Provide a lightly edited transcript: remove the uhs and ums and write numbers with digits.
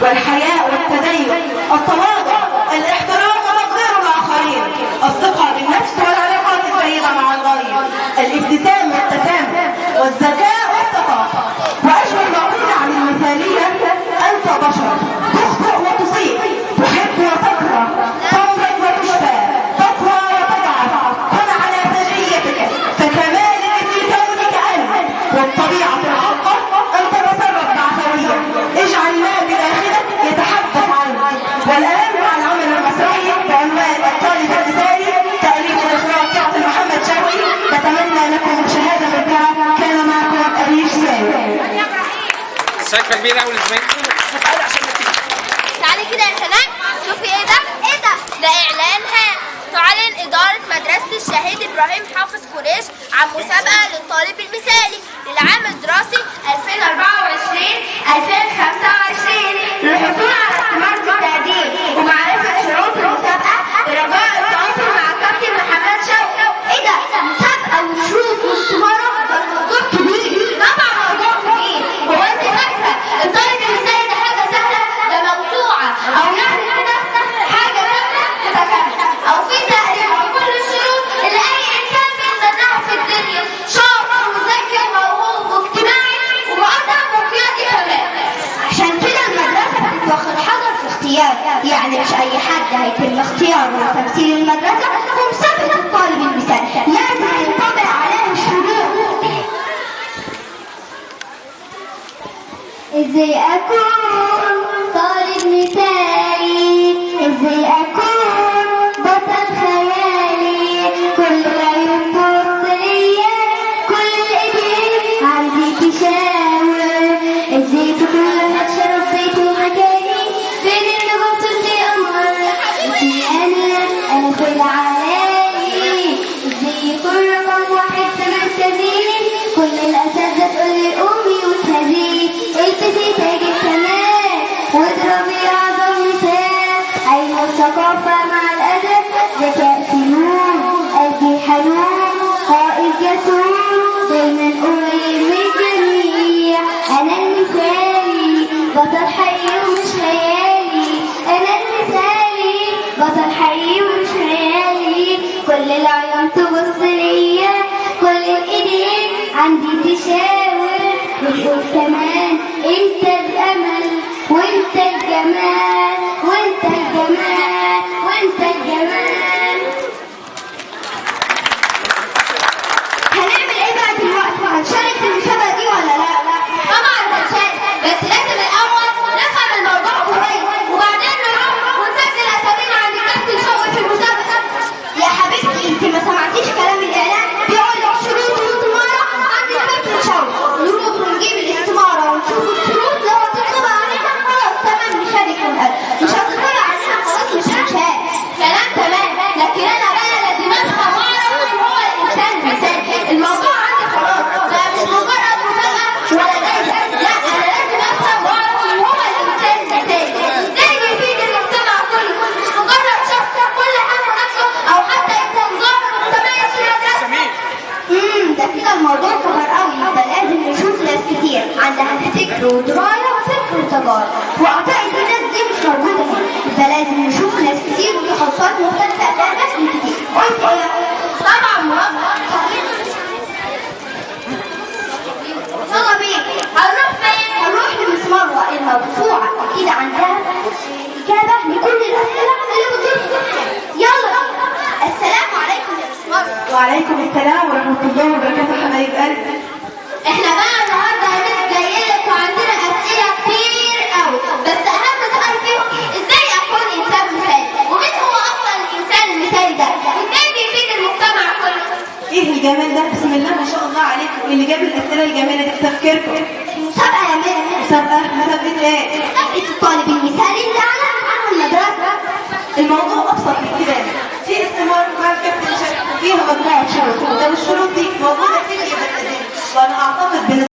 والحياء والتدين، التواضع، الاحترام وتقدير الآخرين، الثقة بالنفس والعلاقات الجيدة مع الغير، الابتسام والتسامح، والذكاء والثقافة. وأجمل ما قيل عن المثالية: أنت بشر، تخطئ وتصيب، تحب وتكره، تمرض وتشفى، تقوى وتضعف، كن على سجيتك فكمالك في كونك أنت، والطبيعة الحقة أن تتصرف بعفوية، اجعل ما بداخلك يتحدث عنك. والآن مع العمل المسرحي بعنوان الطالب المثالي، تأليف وإخراج كابتن محمد شوقي. بتمنى لكم مشاهدة ممتعة. كان معكم أريج سامي. سقفة كبيرة أوي لزمايلكم. تعالي كده يا سناء، شوفي ايه ده؟ ايه ده؟ ده اعلان هام. تعلن إدارة مدرسة الشهيد إبراهيم حافظ قريش عن مسابقة للطالب المثالي للعام الدراسي 2024 2025 للحصول على استمارة التقديم ومعرفة شروط المسابقة برجاء التواصل مع الكابتن محمد شوقي. ايه ده؟ مسابقة وشروط واستمارة؟ ده الموضوع كبير. طبعا موضوع كبير. هو انت فاكرة الطالب المثالي ده حاجة سهلة؟ ده موسوعة، أو يعني كده حاجة كاملة متكاملة، أو في تقريبا كل الشروط اللي أي إنسان بيتمناها في الدنيا: شاطر وذكي وموهوب واجتماعي ومؤدب وقيادي كمان. عشان كده المدرسة بتتواخد حذر في اختياره، يعني مش أي حد هيتم اختياره لتمثيل المدرسة ومسابقة الطالب المثالي، لازم ينطبق عليه الشروط. ازاي اكون طالب مثالي؟ ازاي اكون بطل خيالي؟ كل العيون تبص ليا، كل الايدين عندي تشاور. ازاي تكون اتشرفت مكاني بين النجوم صرت قمر؟ اسمي انا في العالي. ازاي يكون رقم واحد في مركزي؟ كل الاساتذه تقولي قومي وتهدي، البسي تاج الكمال واضربي اعظم مثال. علم الثقافه مع الادب، ذكاء سلوك، قلبي حنون، قائد جسور، دايما قريب من الجميع. انا المثالي، بطل حي ومش خيالي. انا المثالي، بطل حي ومش خيالي. كل العيون تبص ليا، كل الايدين عندي تشاور، وتقول كمان انت الامل وانت الجمال وانت الجمال وانت الجمال. هنعمل ايه بقى دلوقتي؟ هنشارك في المسابقة دي ولا لا؟ طبعا هنشارك، بس لازم الأول نفهم الموضوع كويس، وبعدين نروح ونسجل أسامينا عند الكابتن شوقي في المسابقة. يا حبيبتي انت ما سمعتيش كلام الاعلان؟ بيقول لك شروط واستمارة عند الكابتن شوقي. نروح ونجيب الاستمارة ونشوف الشروط، لو هتطلب علينا خلاص تمام نشارك ونقدم، مش هتطلب علينا خلاص مش هنشارك. كلام تمام، لكن أنا بقى لازم أفهم وأعرف مين هو الإنسان المثالي. الموضوع عندي خلاص ده مش مجرد مسابقة ولا جايزة، لا أنا لازم أفهم وأعرف مين هو الإنسان المثالي، إزاي بيفيد المجتمع كله، مش مجرد شخص كل همه نفسه أو حتى يكون ظاهر ومتميز في المدرسة. ده كده الموضوع كبر قوي، يبقى لازم نشوف ناس كتير عندها فكر ودرايه وفكر وتجارب، واعتقد الناس دي مش موجوده هنا، يبقى لازم نشوف ناس كتير وتخصصات مختلفه واماكن كتير. قلت ايه؟ طبعا موافقة. يلا بينا. هنروح فين؟ هنروح لمس مروه الموسوعه، اكيد عندها اجابه لكل الاسئله اللي بتدور في دماغنا. يلا. السلام عليكم يا مس مروة. وعليكم السلام ورحمة الله وبركاته حبايب قلبي. احنا بقى النهارده يا مس جايين لك وعندنا اسئله كتير قوي، بس اهم سؤال فيهم ازاي اكون انسان مثالي؟ ومين هو اصلا الانسان المثالي ده؟ وازاي بيفيد المجتمع كله؟ ايه الجمال ده؟ بسم الله ما شاء الله عليكم. اللي جاب الاسئله الجميله دي في تفكيركم.